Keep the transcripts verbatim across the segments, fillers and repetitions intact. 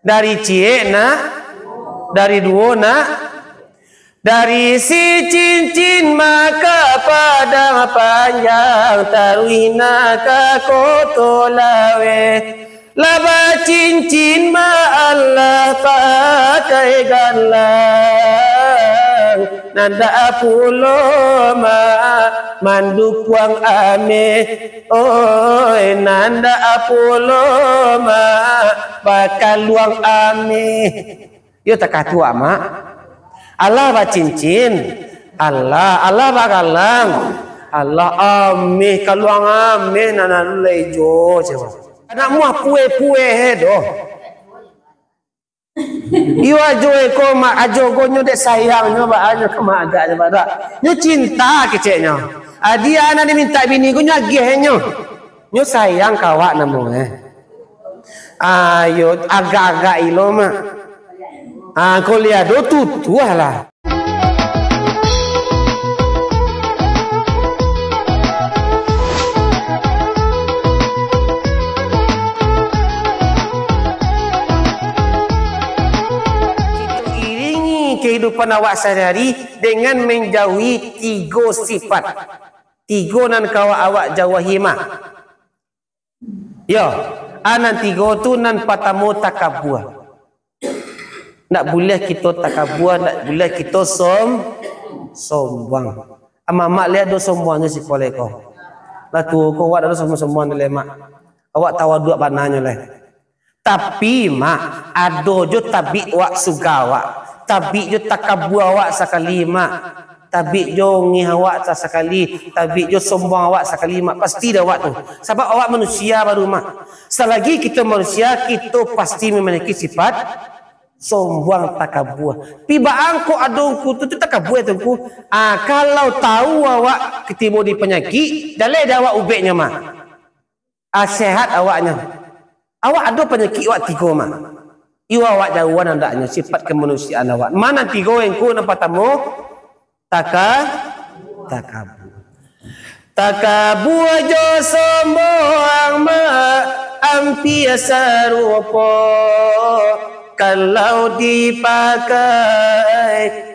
Dari ciek nak, dari duo nak, dari si cincin maka padang panjang, taruih nak ka koto laweh. Lah bacincin ma Allah pakai galang, nan dak pulo ma mandukuang ameh. Oi, nan dak pulo ma bakaluang ameh. Yo takah tu, Mak. Allah bacincin, Allah, Allah bagalang, Allah ameh, kaluang ameh, nan alun lai jo, cewek. Anak muah pueh-pueh doh. Iyo ajo eko, Mak, ajo gonyo dek sayangnyo, baanyo ka magaknyo, Mak, dak. Nyo cinta keceknyo. Adi anak dimintak bini ko, nyo agiahnyo. Nyo sayang ka awak namo, eh. Ayo, agak-agak ilo, Mak. Ah, ko liado tutuah lah. Iringi kehidupan awak sehari-hari dengan menjauhi tigo sifat. Tigo nan kawa awak jauahi, Mak. Yo, a nan tigo tu, nan patamo takabua. Ndak buliah kito takabua, ndak buliah kito som-, sombong. Amak-amak lai ado sombongnyo siko lai ko. Lah tuo ko awak dak ado sombong-sombong lai, Mak. Awak tawaduak bananyo lai. Tapi, Mak, ado jo tabik awak sugah awak. Tabik jo takabua awak sakali, Mak. Tabik jo ungih awak sa-, sakali, tabik jo sombong awak sakali, Mak, pasti dek awak tu. Sabab awak manusia baru, Mak. Salagi kito manusia, kito pasti mamiliki sifat sombong, takabua. Pi baa kok ado ngku tu, tu takabua tu ngku. Ah, kalau tahu awak katibo di panyakik, jaleh dek awak ubeknyo, Mak. Ah, sehat awaknyo. Awak ado panyakik awak tigo, Mak. Iyo awak jauahan andaknyo sifat kamanusiaan awak. Ma nan tigo ngku, nan patamo, taka-, takabua. Takabua jo sombong, Mak, ampia sarupo. Kalau dipakai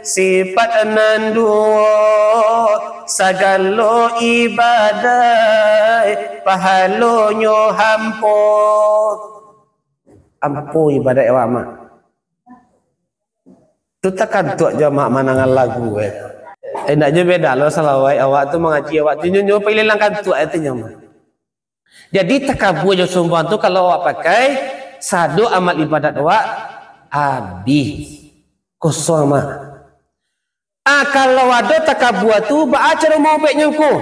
sifat nan duo, sagalo ibadaik pahalonyo hampo. Ampo ibadaik awak, Mak. Tu takantuak jo, Mak, mandanga lagu, eh. Indak jo beda lo salawaik awak tu, mangaji awak tu, nyo, nyo pailang kantuak itu nyo, Mak. Jadi, takabua jo sombong tu kalau awak pakai, sado amal ibadat awak abih. Kosong, Mak. Ah, kalau ado takabua tu, baa caro maubeknyo ngku?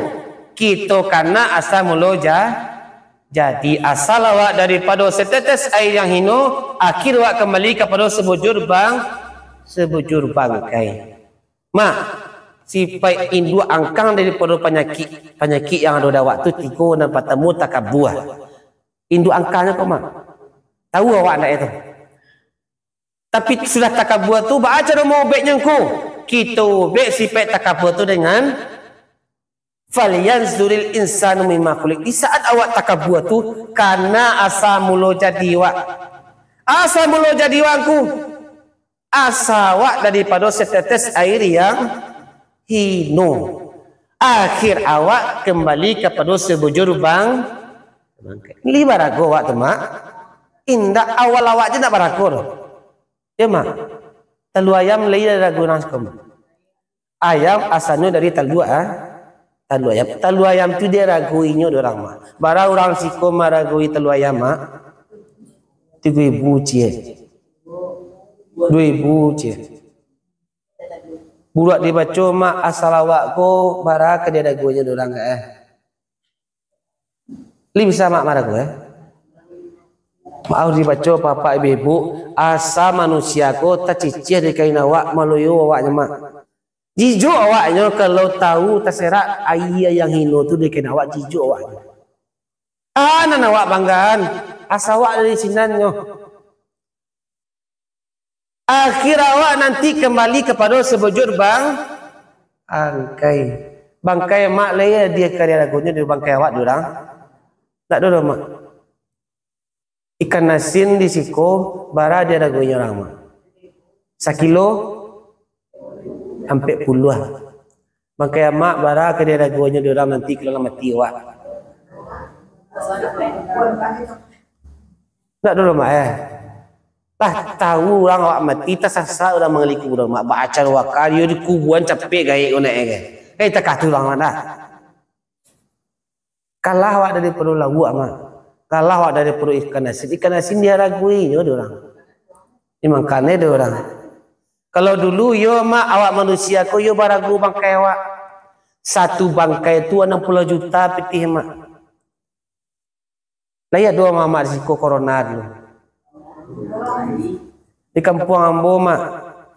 Kito kana asa mulo ja-, jadi. Asal awak daripado satetes aia yang hino, akhir awak kambali kapado sabujur bang-, sabujur bangkai. Mak, sipaik induak angkang daripado panyakik, panyakik yang ado di awak tu tigo, nan patamo takabua. Induak angkangnyo ko, Mak. Tahu awak ndak itu? Tapi sudah takabua tu, baa caro maubeknyo ngku? Kito ubek sipaik takabua tu dengan, "Falyanzuril insanu mimma khuliq." Di saat awak takabua tu, kana asa mulo jadi awak. Asa mulo jadi awak ngku. Asa awak daripado satetes aia yang hino. Akhir awak kambali kapado sabujur bang-, bangkai. Lai barago awak tu, Mak? Indak, awal awak se ndak barago doh. Yo, Mak? Talua ayam lai dirago urang siko, Mak? Ayam asalnyo dari talua, ah. Talua ayam. Talua ayam tu dirago inyo dek urang, Mak. Bara urang siko maragoi talua ayam, Mak? Tigo ribu ciek. Duo ribu ciek. Buruak dibaco, Mak, asal awak ko bara ka diragonyo dek urang, eh? Lai bisa, Mak, marago, eh? Maaf dibaco, Bapak, Ibu, asa manusia ko tacicih di kain awak, maluyo awaknyo, Mak. Jijok awaknyo kalau tahu taserak aia yang hino tu di kain awak, jijok awaknyo. Ah, nan awak banggaan, asa awak dari sinannyo. Akhir awak nanti kambali kapado sabujur bang-, bangkai. Bangkai, Mak, lai ado ka diragonyo dari bangkai awak dek urang? Ndak ado doh, Mak. Ikan asin di siko, bara diaragoinyo urang, Mak? Sakilo ampek puluah. Bangkai amak bara ka diaragoinyo di urang nanti kalau lah mati awak? Ndak dulu, Mak, eh. Lah tahu urang awak mati, tasasa urang manggali kubua, Mak. Bacaro wakar, yo di kubuan capek gaek ko nak, eh, kan. Eh, takah tu urang, Mak, dah. Kalah awak daripado lauak, Mak. Kalah awak daripado ikan asin. Ikan asin diaragoinyo dek urang. Dimakan dek urang. Kalau dulu, yo, Mak, awak manusia ko, yo, barago bangkai awak. Satu bangkai tu anam puluah juta pitih, Mak. Lai ado, Mak, di siko korona dulu. Di kampuang ambo, Mak,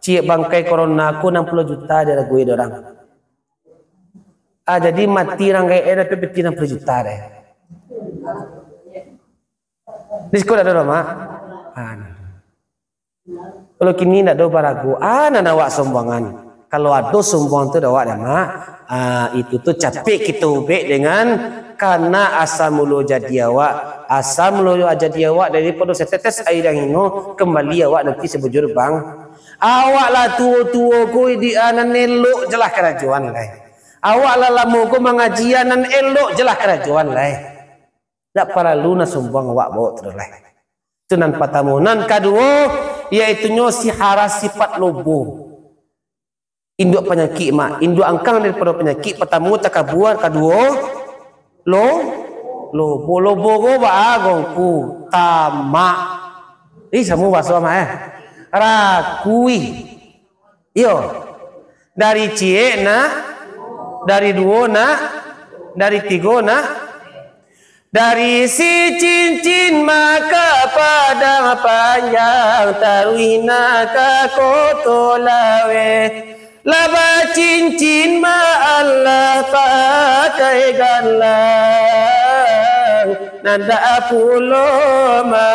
ciek bangkai korona ko anam puluah juta diaragoi dek urang. Ah, jadi mati urang gaek, eh, dapek pitih anam puluah juta deh. Di siko dak ado doh, Mak? Ah, nah. Kalau kini ndak ado barago, ah, nan awak sumbangan. Kalau ado sumbangan tu dek awak dah, Mak, ah, itu tu capek kito ubek dengan kana asa mulo jadi awak. Asa mulo jadi awak daripado satetes aia nan hino, kambali awak nanti sabujur bang. Awak lah tuo-tuo ko, di, ah, nan elok jelah karajoan lai. Awak lah lamo ko mangaji, ah, nan elok jelah karajoan lai. Dak paralu nan sumbang awak baok tu lai. Itu nan patamo. Nan kaduo, yaitunyo sihara sifat lobo. Induak panyakik, Mak. Induak angkang daripado panyakik, patamo takabua, kaduo lo-, lobo. Lobo ko baa, Ngku? Tamak. Ih, samo baso, Mak, eh. Rakuih. Iyo. Dari ciek nak, dari duo nak, dari tigo nak, dari si cincin maka Padang Panjang, taruih nak ka Koto Laweh. Lah bacincin ma alah pakai galang, nan dak pulo ma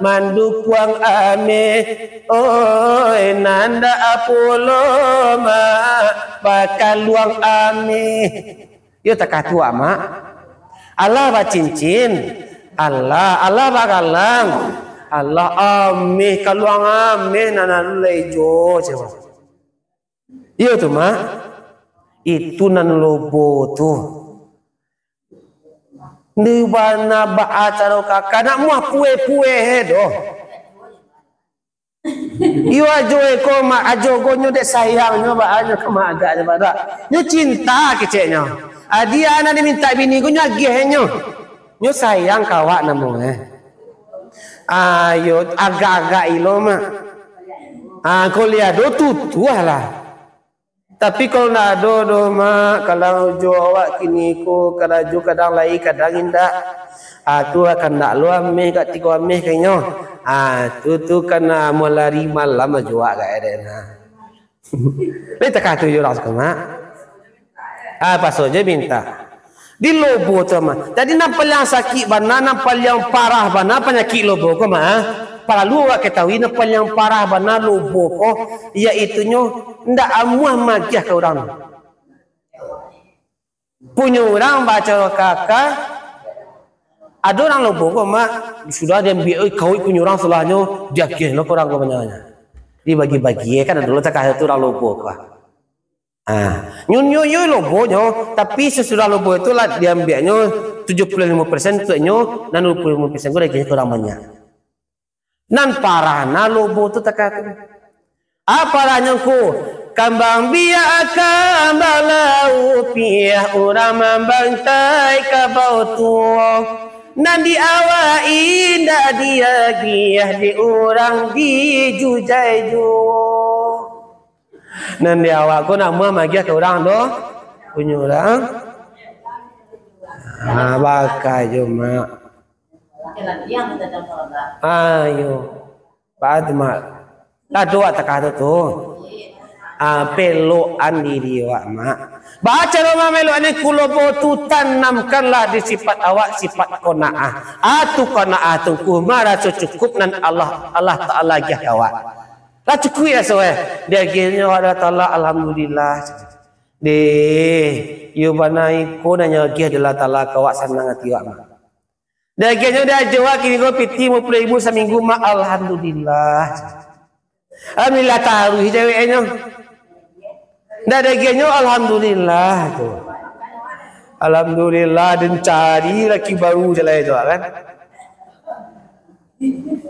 mandukuang ameh. Oi, nan dak pulo ma bakaluang ameh. Yo takah tu, Mak. Alah bacincin, alah, alah bagalang, alah ameh, kaluang ameh nan alun lai jo, cewek. Iyo tu, Mak. Itu nan lobo tu. Di bana baa caro kaka nak muah pueh-pueh doh. Iyo ajo eko, Mak, ajo ko nyo dek sayangnyo, baa nyo ka maagaknyo, Mak, dak. Nyo cinta keceknyo. Adia nan dimintak bini ko nyo agiahnyo. Nyo sayang ka awak namo, eh. Ayo, agak-agak ilo, Mak. Ah, kok lai ado tutuah lah. Tapi kalau ndak ado doh, Mak, kalau ujo awak kini ko karajo kadang lai, kadang indak. Ah, tu akan ndak lo ameh, kak tigo ameh ka inyo. Ah, tu, tu kan, ah, amuah lari malam ajo awak kak eden, ah. Lai takah tu jo urang siko, Mak. Ah, paso je minta. Di lobo tu, Mak. Jadi, nan paliang sakik bana, nan paliang parah bana panyakik lobo ko, Mak, ah. Paralu awak katahui, nan paliang parah bana lobo ko, yaitunyo ndak amuah magiah ka urang. Punyo urang bacaro kaka, ado urang lobo ko, Mak, sudah diambiak, oi, kauik punyo urang, sulahnyo diagiah lo ka urang ko banyaknyo. Dibagi-bagi, kan ado lo takah tu urang lobo ko. Ah, nyo, nyo, nyo lobonyo, tapi sasudah lobo tu lah diambiaknyo tujuah puluah limo persen untuaknyo, nan duo puluah limo persen ko diagiah ka urang banyak. Nan parah na lobo tu takah tu. Aparahnyo ko, kambang biak, kambang laupiah, urang mambantai kabau tuo. Nan di awak indak diagiah, di urang dijujai juo. Nan di awak ko ndak amuah magiah ka urang doh, punyo urang. Ah, baka jo, Mak. Ayo. Baa tu, Mak? Lah tu awak takah tu, tu. Ah, pelokan diri awak, Mak. Bacaro mamelokan ni, kulobo tu tanamkanlah di sifat awak, sifat qanaah. Ah, tu qanaah tu, ku maraso cukup nan Allah, Allah Taala agiah ka awak. Lah cukuik raso, eh. Diagiahnyo Allah Taala, alhamdulillah. Deh, iyo bana iko nan nyo agiah dek Allah Taala ka awak, sanang ati awak, Mak. Dagiangnyo diajo awak kini ko pitih limo puluah ribu saminggu, Mak, alhamdulillah. Alhamdulillah taruih jaweknyo. Ndak dagiangnyo, alhamdulillah tu. Alhamdulillah, den cari laki baru jalai tu kan.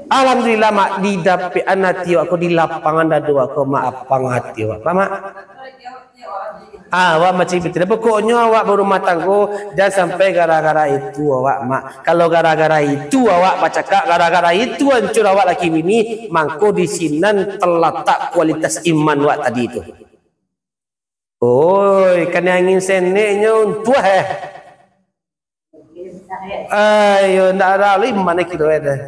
Alhamdulillah, Mak, didapekan ati awak ko, dilapangan dado awak ko, Mak, lapang ati awak. Paham, Mak? Ah, awak macam itu. Pokoknyo awak barumah tanggo, jan sampai gara-gara itu awak, Mak. Kalau gara-gara itu awak bacakak, gara-gara itu ancur awak laki bini, mangko di sinan talatak kualitas iman awak tadi tu. Oi, kanai angin seneknyo untuah, eh. Ayo, ndak ado lalu iman kiro, eh, dah.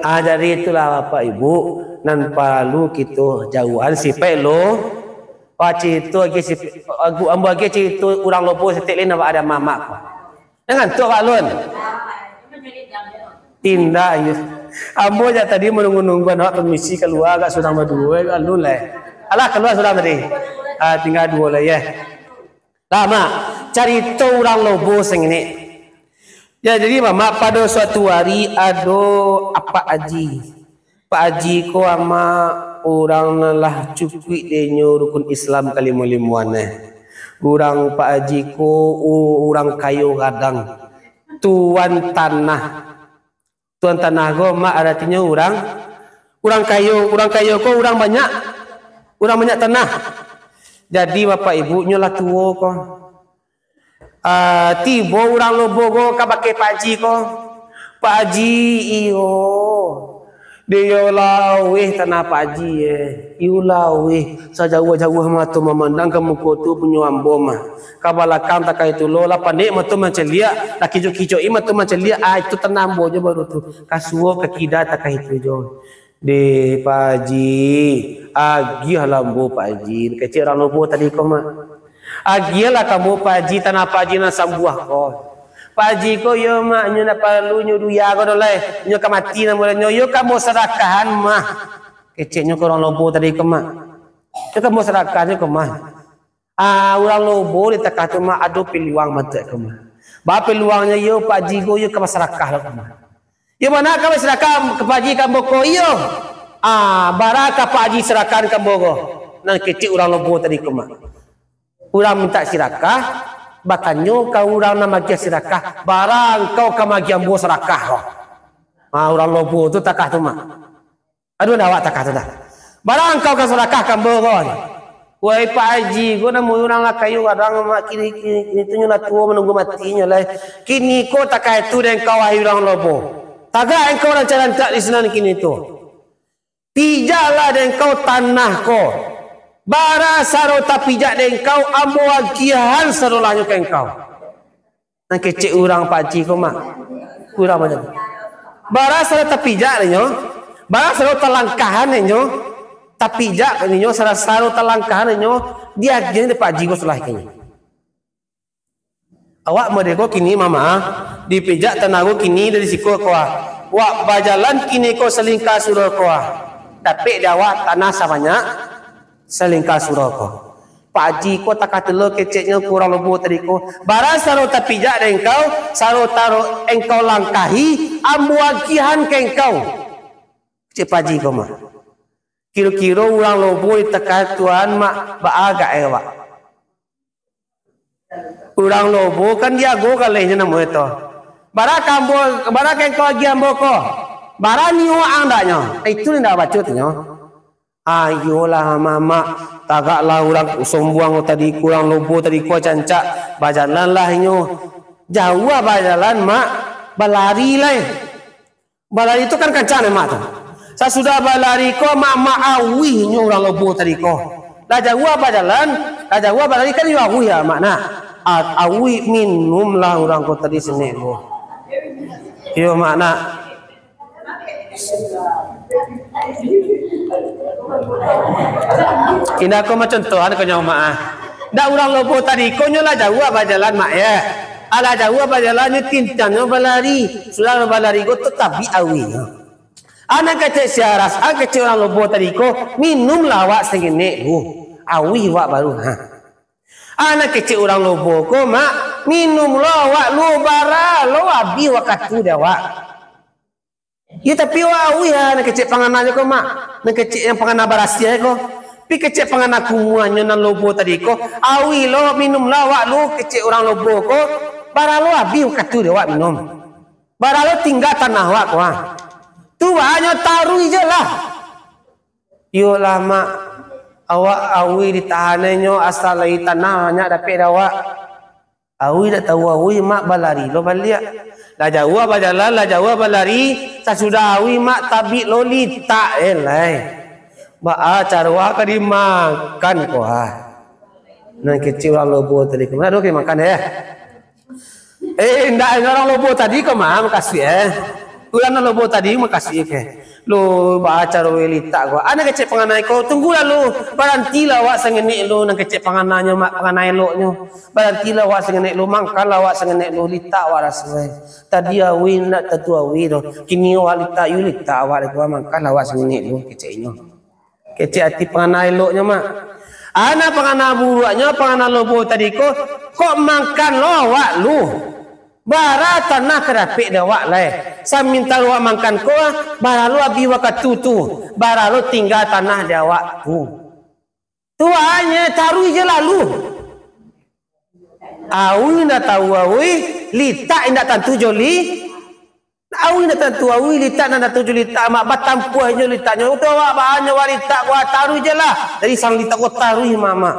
Ah, jadi itulah Bapak Ibu, nan paralu kito jauahan sipaik lo. Wah, carito agi sipaik, agu-, ambo agi carito urang lobo saketek lai nan awak ado mamak ko. Jan ngantuak awak alun. Indak, iyo. Ambo jak tadi manunggu-nunggu awak pamisi kalua agak surang baduo, agak alun lai. Alah, kalua surang tadi. Ah, tingga duo lai, yeh. Lah, Mak, carito urang lobo sanginik. Ya, jadi, Mamak, pado suatu ari ado Apak Aji. Pak Aji ko, Amak, urang nan lah cukuik dek inyo rukun Islam kalimo-limoan, eh. Urang Pak Aji ko, u-, urang kayo gadang, tuan tanah. Tuan tanah ko, Mak, aratinyo urang, urang kayo. Urang kayo ko urang banyak, urang banyak tanah. Jadi, Bapak Ibu, nyo lah tuo ko. Ah, tibo urang lobo ko kabake Pak Aji ko. "Pak Aji, iyo, dek iyo laweh tanah Pak Aji, eh. Iyo laweh, sajauah-jauah mato mamandang ka muko tu punyo ambo mah. Ka balakang takah itu lo, lah pandek mato mancaliak, lah kicok-kicok i mato mancaliak, ah, itu tanah ambo jo baru tu. Ka suok ka kida takah itu jo." "Deh, Pak Aji, agiahlah ambo, Pak Aji," kecek urang lobo tadi ko, Mak. "Agiahlah ka ambo, Pak Aji, tanah Pak Aji nan sambuah ko." "Pak Aji ko, iyo, Mak, inyo ndak paralu inyo duya ko doh lai. Inyo ka mati namo nyo, iyo ka ambo sadakahan mah," keceknyo ka urang lobo tadi ko, Mak. "Iyo ka ambo sadakahan ko mah." Ah, urang lobo di takah tu, Mak, ado piluang bantuak ko, Mak. Ba piluangnyo, iyo, Pak Aji ko, iyo ka basadakah lo ko, Mak. "Iyo, ma nak ka basadakah ka Pak Aji ka ambo ko, iyo?" "Ah, bara ka Pak Aji sadakahan ka ambo ko?" Nan kecek urang lobo tadi ko, Mak. Urang mintak sadakah, batanyo ka urang nan magiah sadakah, "Bara angkau ka magiah ambo sadakah ko?" Ah, urang lobo tu takah tu, Mak. Aduh, ndak awak takah tu dah. "Bara angkau ka sadakah ka ambo ko?" "Wai, Pak Aji ko namo urang lah kayo gadang, Mak, kini, kini, kini tu nyo lah tuo manunggu matinyo lai. Kini ko takah itu dek angkau, wahai urang lobo. Tagak angkau rancak-rancak di sinan kini tu. Pijaklah dek angkau tanah ko. Bara saro tapijak dek angkau, ambo agiahan sadolahnyo ka angkau." Nan kecek urang Pak Aji ko, Mak. Urang banyak. Bara saro tapijak dek nyo, bara saro talangkahan dek nyo, tapijak dek nyo, saro-saro talangkahan dek nyo, diagiah dek Pak Aji ko sulah kini. Awak model ko kini, Mamak, ah, dipijak tanah ko kini dari siko ko, ah. Wak bajalan kini ko salingka suruah ko, ah. Dapek di awak tanah sabanyak salingka suruah ko. Pak Aji ko takah tu lo keceknyo ka urang lobo tadi ko, "Bara saro tapijak dek engkau, saro taro engkau langkahi, ambo agiahan ka engkau," kecek Pak Aji ko, Mak. Kiro-kiro urang lobo di takah tuan, Mak, baa agak e, Mak? Urang lobo kan diago kalehnyo namo itu. "Bara ka ambo, bara ka engkau agiah ambo ko? Bara niok ang daknyo?" Itu nan indak baco tu nyo. "Ah, iyolah, Mamak, tagaklah urang sombuang tadi, urang lobo tadi ko rancak, bajalanlah inyo." Jauah bajalan, Mak, balari lai. Balari tu kan kancang, Mak, tu. Sasudah balari ko, Mak, Mak, auih nyo urang lobo tadi ko. Lah jauah bajalan, lah jauah balari kan iyo auih ya, Mak, nah. A-, auih, minumlah urang ko tadi sinek ko. Iyo, Mak, nah. Indak ko macontohan ko nyo, Mak, ah. Ndak, urang lobo tadi ko nyo lah jauah bajalan, Mak, ya. Alah jauah bajalan, nyo tintiangnyo balari. Sudah balari ko, tatabik auihnyo. Anak kecek si Aras, anak kecek urang lobo tadi ko, minumlah awak saketek dulu. Auih awak baru, ha. Ah, nan kecek urang lobo ko, Mak, minumlah awak lu, bara lo abih wakatu di awak. Yo, tapi awak auih, ah, nan kecek pangananyo ko, Mak. Nan kecek nan pangana barasiah ko. Pi kecek pangana kumuahnyo nan lobo tadi ko, auih lo, minumlah awak lu, kecek urang lobo ko, bara lo abih wakatu di awak minum. Bara lo tingga tanah awak ko, ah. Tu baanyo taruih je lah. Iyolah, Mak. Awak auih ditahanannyo, asa lai tanah banyak dapek dek awak. Auih dak tahu auih, Mak, balari lo baliak. Lah jauah bajalan, lah jauah balari, sasudah auih, Mak, tabik lo litak, eh, lai. Baa caro ka dimakan ko, ah. Nan kecek urang lobo tadi, ka mano ka dimakan, eh? Eh, indak, urang lobo tadi ko mah makasuik, eh. Urang nan lobo tadi makasuik, eh. Lo, baa caro litak ko. Ah, nan kecek pangana ko, tunggulah lu, barantilah awak sangenek lu, nan kecek pangananyo, Mak, pangana eloknyo. Barantilah awak sangenek lu, mangkanlah awak sangenek lu, litak awak raso, eh. Tadi auih indak tantu auih doh. Kini awak litak, yo litak awak, mangkanlah awak sangenek lu, keceknyo. Kecek ati pangana eloknyo, Mak. Anak pangana buruaknyo, pangana lobo tadi ko, kok mangkan lo awak lu. Bara tanah ka dapek di awak lai. Samantaro awak mangkan ko, bara lo abih wakatu tu. Bara lo tingga tanah di awak tu. Tu baanyo taruih je lalu. Auih indak tahu auih, litak indak tantu jo li-, auih indak tantu auih, litak indak tantu jo litak, Mak, batampuah inyo litaknyo. Tu awak baanyo awak litak, awak taruih je lah. Jadi sang litak ko taruih, Mak, Mak.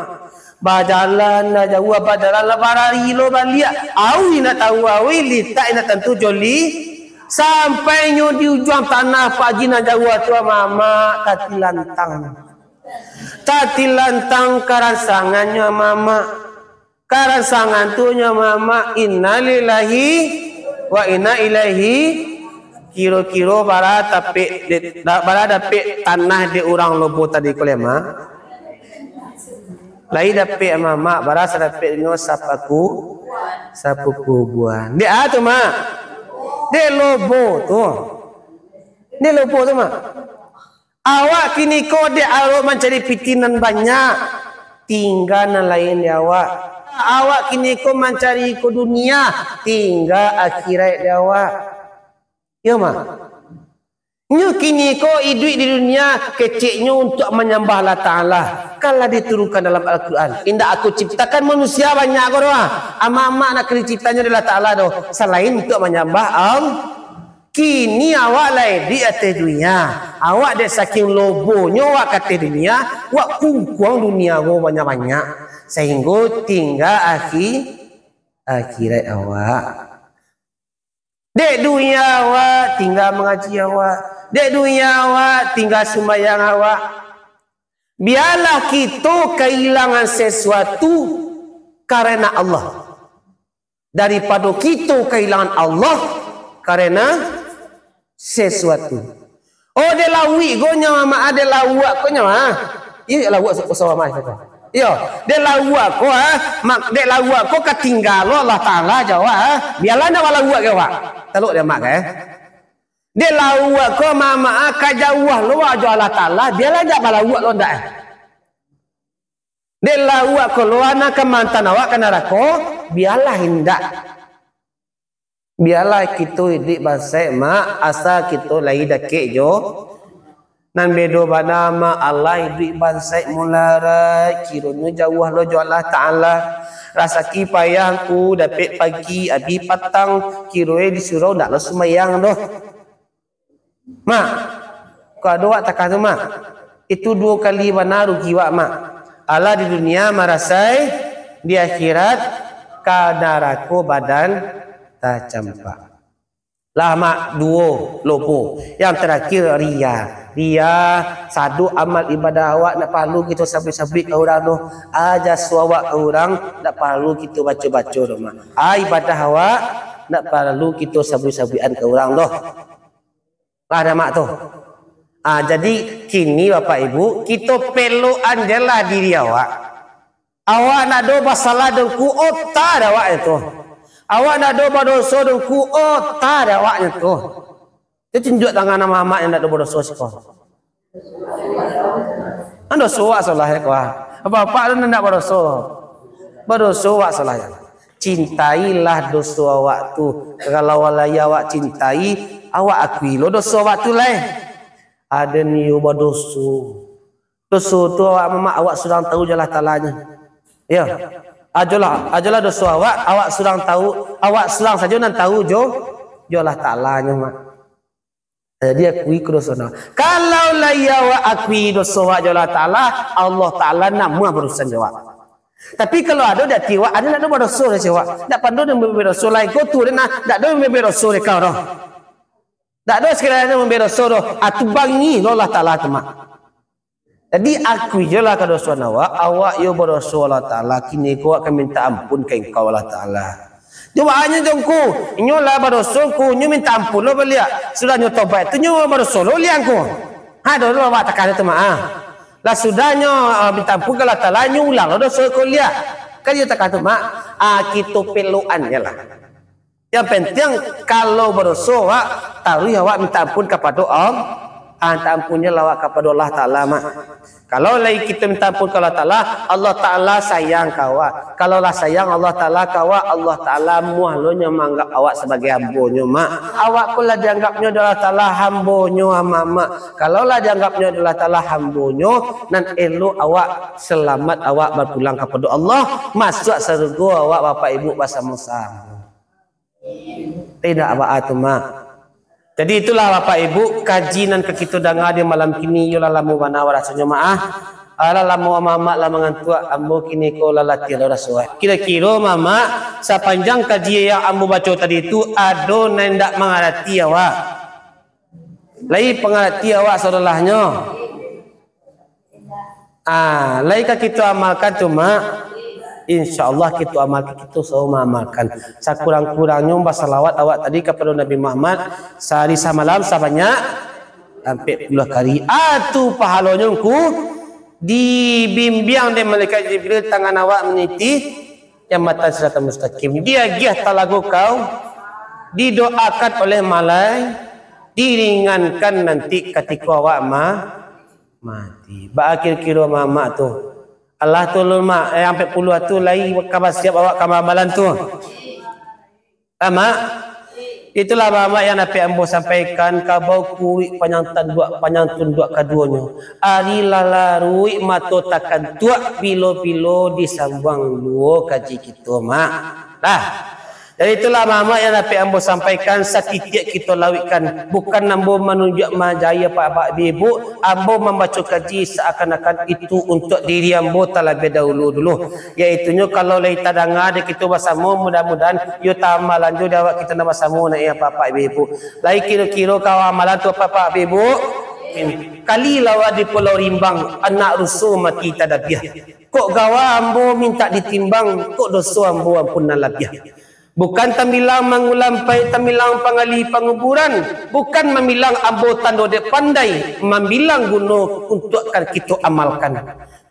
Bajalan lah jauah, bajalan lah barari lo baliak. Auih indak tahu auih, litak indak tantu jo li-, sampai nyo di ujuang tanah pagi nan jauah tu, Mak, Mak, tatilantang. Tatilantang karangsangannyo, Mak, Mak. Karangsangan tu nyo, Mak, Mak, innalillahi wa inna ilaihi. Kiro-kiro bara dapek, bara dapek tanah dek urang lobo tadi ko lai, Mak? Lai dapek, Mak, Mak, bara sadapeknyo sapaku, sapaku buah. Dek a tu, Mak? Dek lobo tu. Dek lobo tu, Mak. Awak kini ko dek arok mancari pitih nan banyak, tingga nan lain di awak. Awak kini ko mancari ko dunia, tingga akhirat di awak. Yo, Mak? Nyo kini ko iduik di dunia, keceknyo untuak manyambah Allah Ta'ala. Kan lah diturunkan dalam Al-Quran. Indak Aku ciptakan manusia banyak ko doh, ah. Amak-amak nak kali ciptanyo dek Allah Ta'ala doh. Salain untuak manyambah Allah. Kini awak lai di ateh dunia. Awak dek saking lobonyo awak ka ateh dunia, awak kungkuang dunia ko banyak-banyak. Sahinggo tingga akhi-, akhirat awak. Dek dunia awak tingga mangaji awak. Dek dunia awak tingga sumbayang awak. Bialah kito kahilangan sesuatu karena Allah. Daripado kito kahilangan Allah karena sesuatu. Oh, dek lauik ko nyo, Mak, dek lauak ko nyo, ha. Iyo, dek lauak so-, so-, Mak, so-, iyo, dek lauak ko, ha. Mak, dek lauak ko ka tingga lo Allah Ta'ala jo awak, ha. Bialah ndak balauak ka awak. Talok dek Mak, eh. Dek lauak ko, Mak, Mak, ha, ka jauah lo awak jo Allah Ta'ala, bialah ndak balauak lo ndak, eh. Dek lauak ko lo nan ka maantaan awak ka narako, bialah indak. Bialah kito iduik bansaik, Mak, asa kito lai dakek jo. Nan bedo bana, Mak, alah iduik bansaik mularai, kironyo jauah lo jo Allah Ta'ala. Rasaki payah ngku dapek pagi, abih patang, kironyo di surau ndak lo sumbayang doh. Mak, kok ado awak takah tu, Mak? Itu duo kali bana rugi awak, Mak. Alah di dunia marasai, di akhirat ka narako badan tacampak. Lah, Mak, duo lopo. Yang tarakhir, riya. Riya, sadonyo amal ibadah awak ndak paralu kito sabuik-sabuik ka urang doh. Aja suawak ka urang, ndak paralu kito baco-baco doh, Mak. Ah, ibadah awak ndak paralu kito sabuik-sabuikan ka urang doh. Lah, dah, Mak, tu. Ah, jadi, kini, Bapak Ibu, kito pelokan je lah diri awak. Awak ndak ado basalah doh ngku, ota dek awak tu. Awak ndak ado badoso doh ngku, ota dek awak tu. Tu tunjuak tangan amak-amak yang ndak ado badoso siko. Kan doso awak salah, ya, ko, ah. Bapak tu ndak badoso. Badoso awak salah. Cintailah doso awak tu. Kalau lai awak cintai, awak akui lo doso awak tu lai. Aden iyo badoso. Doso tu awak mamak, awak surang tahu jo Allah Taala nyo. Yo. Ajolah, ajolah doso awak, awak surang tahu, awak surang sajo nan tahu jo, jo Allah Taala nyo, Mak. Jadi akui ko doso no. Kalau lai awak akui doso awak jo Allah Taala, Allah Taala namuah barusan jo awak. Tapi kalau ado di ati awak, ado ndak ado badoso dek awak. Ndak pando nan mambuek doso lai ko tu, nah, ndak ado mambuek doso dek kau doh. Ndak ado sakali ado mambuek doso doh. Ah, tu bangih lo Allah Taala tu, Mak. Jadi, akui jolah kadosoan awak, awak yo badoso Allah Taala, kini ko awak ka minta ampun ka Engkau Allah Taala. Jawabanyo jo Ngku, inyo lah badoso Ngku, inyo minta ampun lo baliak. Sudah nyo tobaik tu, nyo badoso lo liak Ngku. Ha, dulu awak takah tu, Mak, ah. Lah sudah nyo, ah, minta ampun ka Allah Taala, nyo ulang lo doso ko liak. Kan iyo takah tu, Mak. Ah, kito pelokan je lah. Yang penting, kalau badoso awak, taruih awak minta ampun kapado Allah, ah, minta ampunnyo lah awak kapado Allah Taala, Mak. Kalau lai kito minta ampun ka Allah Taala, Allah Taala sayang ka awak. Kalau lah sayang Allah Taala ka awak, Allah Taala muah lo nyo maanggap awak sabagai ambo-Nyo, Mak. Awak ko lah dianggapnyo dek Allah Taala hambo-Nyo, Mak. Kalau lah dianggapnyo dek Allah Taala hambo-Nyo, nan elok awak salamat, awak bapulang kapado Allah, masuak sarugo awak, Bapak Ibu, basamo-samo. Indak baa tu, Mak. Jadi itulah, Bapak Ibu, kaji nan ka kito danga di malam kini, iyolah lamo bana rasonyo, Mak, ah. Alah lamo mamak lah mangantuak, ambo kini ko lah latiah lah raso. Kiro-kiro, Mamak, sapanjang kaji yang ambo baco tadi tu, ado nan indak mangarati awak? Lai pangarati awak sadoalahnyo? Ah, lai ka kito amalkan tu, Mak? Insya Allah kito amalkan, kito selalu maamalkan. Sakurang-kurangnyo basalawat awak tadi kapado Nabi Muhammad sahari samalam sabanyak ampek puluah kali. Ah, tu pahalonyo Ngku, dibimbiang dek malaikat Jibril, tangan awak maniti jambatan Siratal Mustaqim. Diagiah talago kau, didoakan oleh malai, diringankan nanti katiko awak ma-, mati. Baa kiro-kiro Mamak tu? Alah tu lo, Mak, eh, ampek puluah tu lai ka basiap awak ka amalan tu. Ah, Mak? Itulah, Mamak, yang dapek ambo sampaikan, kabau kuruik panjang tanduak, panjang tunduak kaduonyo. Ari lah laruik, mato takantuak, bilo-bilo disambuang luo kaji kito, Mak. Dah. Jadi itulah, Mamak, yang dapek ambo sampaikan, satitiak kito lawikkan. Bukan ambo manunjuak maaja-i apak-apak ibu, ambo mambaco kaji saakan-akan itu untuak diri ambo talabiah dahulu dulu. Yaitunyo kalau lai tadanga dek kito basamo, mudah-mudahan iyo taamalan jo dek awak kito nan basamo, nak, eh, apak-apak ibu. Lai kiro-kiro ka amalan tu, apak-apak ibu? Kali lawa di Pulau Rimbang, anak ruso mati tadabiah. Kok gawa ambo mintak ditimbang, kok doso ambo ampun nan labiah. Bukan tambilang mangulampai, tambilang panggali panguburan. Bukan mambilang ambo tando dek pandai, mambilang guno untuak ka kito amalkan.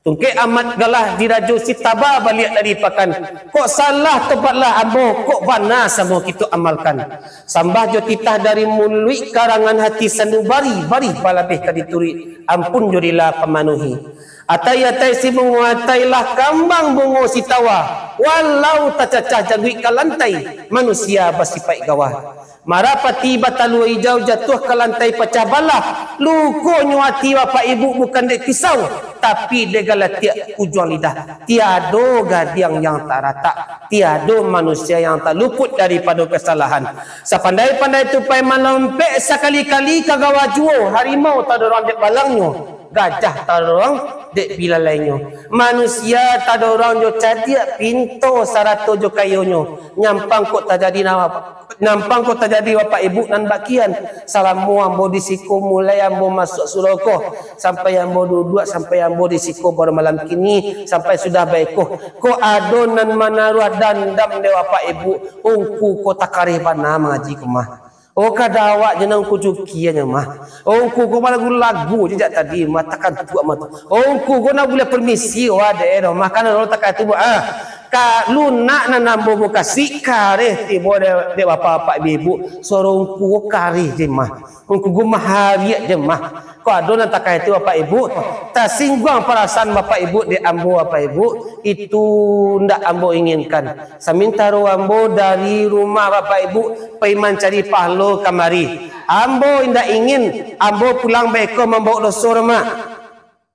Tungkek Amat Galah dirajo si taba baliak dari pakan. Kok salah tobatlah ambo, kok bana samo kito amalkan. Sambah jo titah dari muluik, karangan hati sanubari, barih balabeh ka dituruik. Ampun jo rila pamanuhi. Atai-atai si bungo atai lah kambang bungo si tawa. Walau tacacah jangguik ka lantai, manusia basipaik gawa. Marapati batalua ijau jatuah ka lantai pacah balah. Lukonyo ati bapak ibu bukan dek pisau, tapi dek galatiak ujuang lidah. Tiado gadiang yang tak ratak, tiado manusia yang tak luput daripado kasalahan. Sapandai-pandai tupai malompek, sakali-kali ka gawa juo. Harimau tadorong dek balangnyo, gajah tadorong dek bilalainyo. Manusia tadorong jo cadiak, pinto sarato jo kayonyo. Nyampang kok tajadi na-, nyampang kok tajadi bapak ibu nan bakian. Salamo ambo di siko, mulai ambo masuak surau ko, sampai ambo duduak, sampai ambo di siko baru malam kini, sampai sudah baiko. Kok ado nan manaruah dandam dek bapak ibu, Ungku ko takareh bana mangaji ko mah. Oh, kada awak je nan Ungku cukianyo mah. Oh, Ungku ko balagu-lagu je jak tadi mah, takantuak mah tu. Oh, Ungku ko nak buliah permisi, wah, dek doh mah, kan orang takah tu, ah. Ka lunak nan ambo mukasik, kareh tibo dek, dek bapak-bapak ibu-ibu. Suaro Ungku ko kareh je mah. Ungku ko mahariak je mah. Kok ado nan takah itu, Bapak Ibu, tasingguang parasaan Bapak Ibu dek ambo, Bapak Ibu, itu ndak ambo inginkan. Samintaro ambo dari rumah, Bapak Ibu, pai mancari pahalo kamari. Ambo indak ingin ambo pulang beko mambaok doso, mak.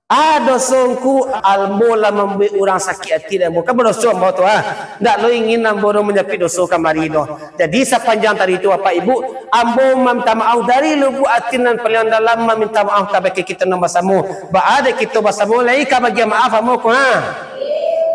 Ah, doso ngku, ambo lah mambuek urang sakik ati dek ambo. Kan badoso ambo tu, ah. Ndak lo ingin ambo doh manyapik doso kamari doh. Jadi, sapanjang tadi tu, Bapak Ibu, ambo maminta maaf dari lubuak ati nan paliang dalam, maminta maaf kabake kito nan basamo. Baa dek kito basamo, lai ka bagian maaf ambo ko, ha?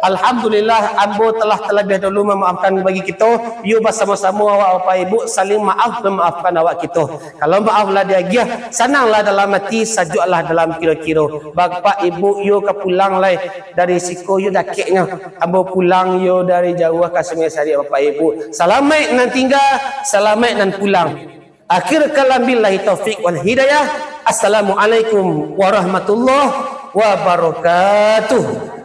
Alhamdulillah, ambo telah talabiah dahulu mamaafkan bagi kito. Yo basamo-samo awak, Bapak Ibu, saling maaf mamaafkan awak kito. Kalau maaf lah diagiah, sananglah dalam ati, sajuaklah dalam kiro-kiro. Bapak Ibu, yo ka pulang lai dari siko, yo dakeknyo. Ambo pulang yo dari jauah ka Sungai Sariak, Bapak Ibu. Salamaik nan tingga, salamaik nan pulang. Akhir kalam, billahi taufik wal hidayah. Assalamualaikum warahmatullahi wabarakatuh.